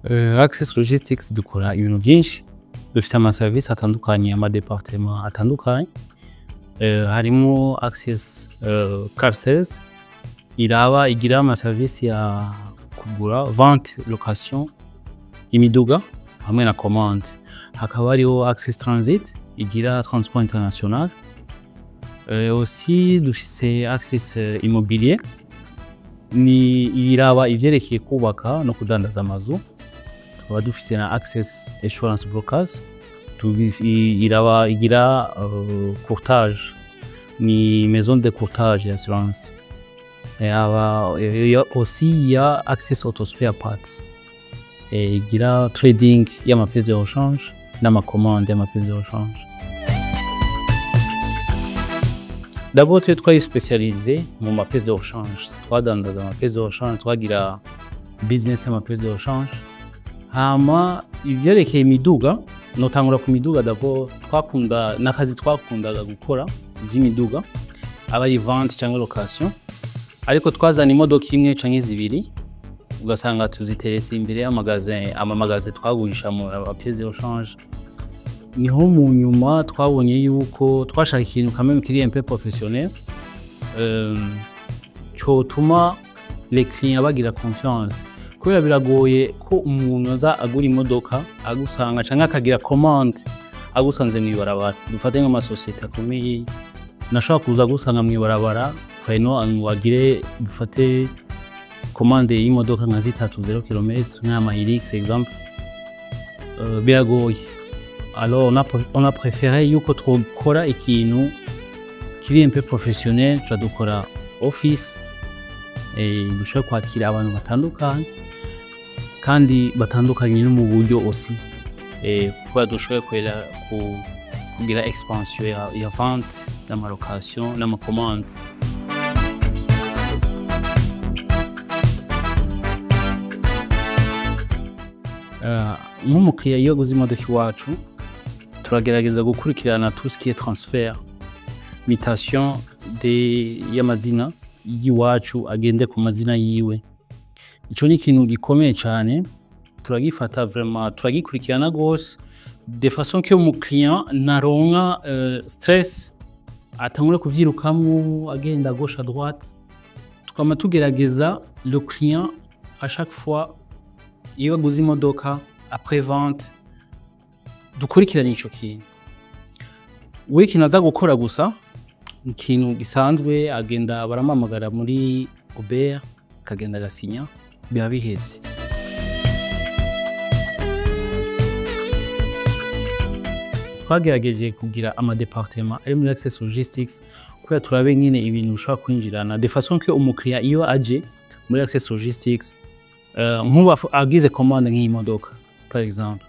Access Logistics dukora ibintu byinshi, dufite amaserivisi atandukanye, amadépartement atandukanye. Harimo Access Car Sales, iraba igira amaserivisi ya kugura, vente, location imiduga hamwe na commande. Hakaba hariho Access Transit igira transport international. Aussi dufise Access Immobilier, ni iraba ivyerekeye kubaka no kudandaza amazu. Tukaba dufise na Access Insurance Brokers, iraba igira courtage, ni maison de courtage et assurance. Aba aussi il y a Access Auto Spare Parts, igira trading y'ama pièces de rechange n'ama commande y'ama pièces de rechange. D'abord twe twari spécialisé mu ma pièces de rechange, twadandaza ama pièces de rechange, twagira business y'ama pièces de rechange. Hama ivyerekeye imiduga, notangura ku miduga d'abord. Twakunda n'akazi twakundaga gukora ivy'imiduga, aba ari vente cyangwa location, ariko twazana imodoka imwe canke zibiri, ugasanga tuziteretse imbere y'amagasin, amamagasin twagurisha mu ama pièces de rechange. Niho mu nyuma twabonye yuko twashaka ikintu quand même kiri un peu professionnel, cotuma les clients bagira confiance, kubera biragoye ko umuntu aza agura imodoka agusanga canke akagira commande agusanze mw'ibarabara. Dufate nk'amasosiyete akomeye, nashobora kuza agusanga mw'ibarabara kweno ngo agire, dufate, commande y'imodoka nka zitatu 0 km, nk'ama Hilux exemple, biragoye. Alors on a préféré yuko twokora ikintu kiri un peu professionnel, tuca dukora office dushobora kwakira abantu batandukanye kandi batandukanye no mu buryo aussi, kubera dushoboye kwera kugira expansion ya vente n'amalocation n'amacommande. Nk'umukiriya iyo aguze imodoka iwacu, turagerageza gukurikirana tout ce qui est transfert, mutation de y'amazina y'iwacu agende ku mazina yiwe. Ico ni ikintu gikomeye cyane, turagifata vraiment, turagikurikirana gose de façon que umukiriya naronka stress atangure kuvyirukamwo agenda gauche à droite. Twama tugerageza le client à chaque fois iyo aguze imodoka, après vente, dukurikirane ico kintu. We ikintu aza gukora gusa ni ikintu gisanzwe, agenda baramuhamagara muri OBR, akagenda agasinya, biba biheze. Twagerageje kugira amadépartement ari muri Access Logistics kubera turabe nyine ibintu bishobora kwinjirana de façon que umukiriya iyo aje muri Access Logistics, nk'ubu agize commande nk'iyi modoka par exemple,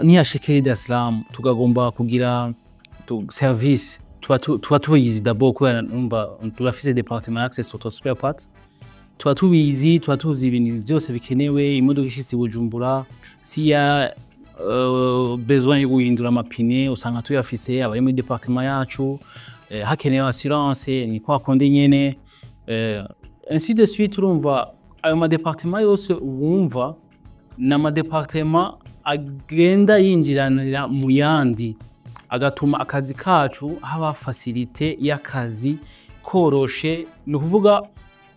niyashikira Dar es Salaam, tukagomba kugira service, tuba tubizi d'abord, kubera numva turafise département Access Auto Spare Parts, tuba tubizi, tuba tuzi ibintu byose bikenewe. Imodoka ishitse i Bujumbura, si ya besoin yo guhindura amapine, usanga tuyafise abari muri département yacu. Hakenewe assurance, ni kwa kundi nyene, ainsi de suite. Urumva ayo madépartement yose wumva ni amadépartement agenda yinjiranira mu yandi, agatuma akazi kacu haba facilité y'akazi koroshe. Ni ukuvuga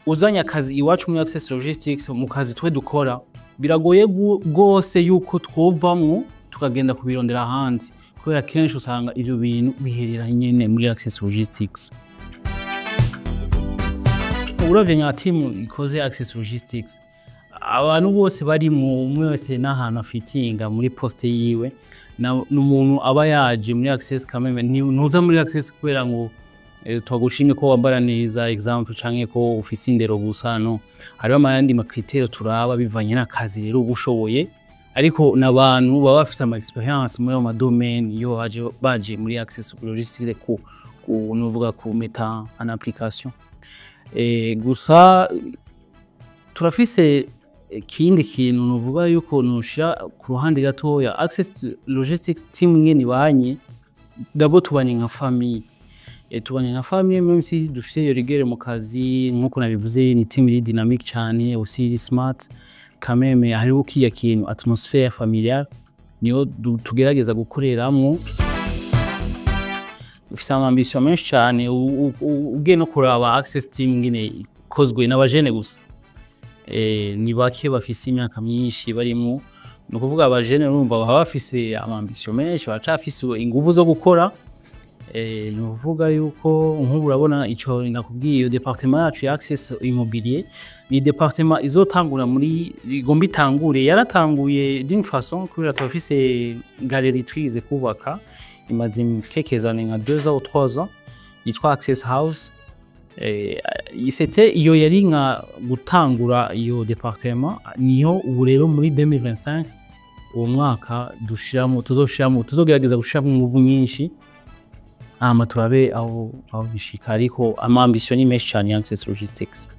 uzanye akazi iwacu muri Access Logistics, mu kazi twe dukora, biragoye rwose yuko twovamwo tukagenda kubirondera ahandi, kubera kenshi usanga ivyo bintu biherera nyene muri Access Logistics. Uravye nka team ikoze Access Logistics, abantu bose barimwo, umwe wese n'ahantu afitinga muri poste yiwe. N'umuntu aba yaje muri Access kameme, ntuza muri Access kubera ngo twagushimye ko wambara neza, exemple, canke ko ufise indero gusa. No hariho ayandi macritères turaba bivanye n'akazi rero uba ushoboye, ariko n'abantu baba bafise ama expérience muri ayo madomaine iyo baje muri Access Logistics ku nuvuga ku mettre en application. Gusa turafise ikindi kintu nuvuga yuko nushira ku ruhande gatoya. Access Logistics team ngene ibanye, d'abord tubanye nka famille, tubanye nka famille même si dufise iyo rigueur mu kazi. Nkuko nabivuze, ni team iri dynamique cyane, aussi iri smart. Kameme hariho kiya kintu atmosphère familiale, niyo tugerageza gukoreramwo. Ufise ama ambition menshi cane. Ugiye no kuraba Access Team ingene ikozwe n'abajene gusa, ni bake bafise imyaka myinshi barimwo. Ni ukuvuga abajene urumva baba bafise ama ambition menshi, baracafise inguvu zo gukora. Ni ukuvuga yuko nk'ubu urabona ico nakubwiye, iyo département yacu ya Access Immobilier ni département izotangura muri, igomba itangure, yaratanguye d'une façon, kubera turafise galerie twize kubaka, imaze quelques années, nka 2 ans ou 3 ans, yitwa Access House. C'était iyo yari nka gutangura iyo département. Niyo ubu rero muri 2025, uwo mwaka dushiramo, tuzoshiramo, tuzogerageza gushiramo inguvu nyinshi, hama turabe aho bishika. Ariko ama ambition ni menshi cane ya Access Logistics.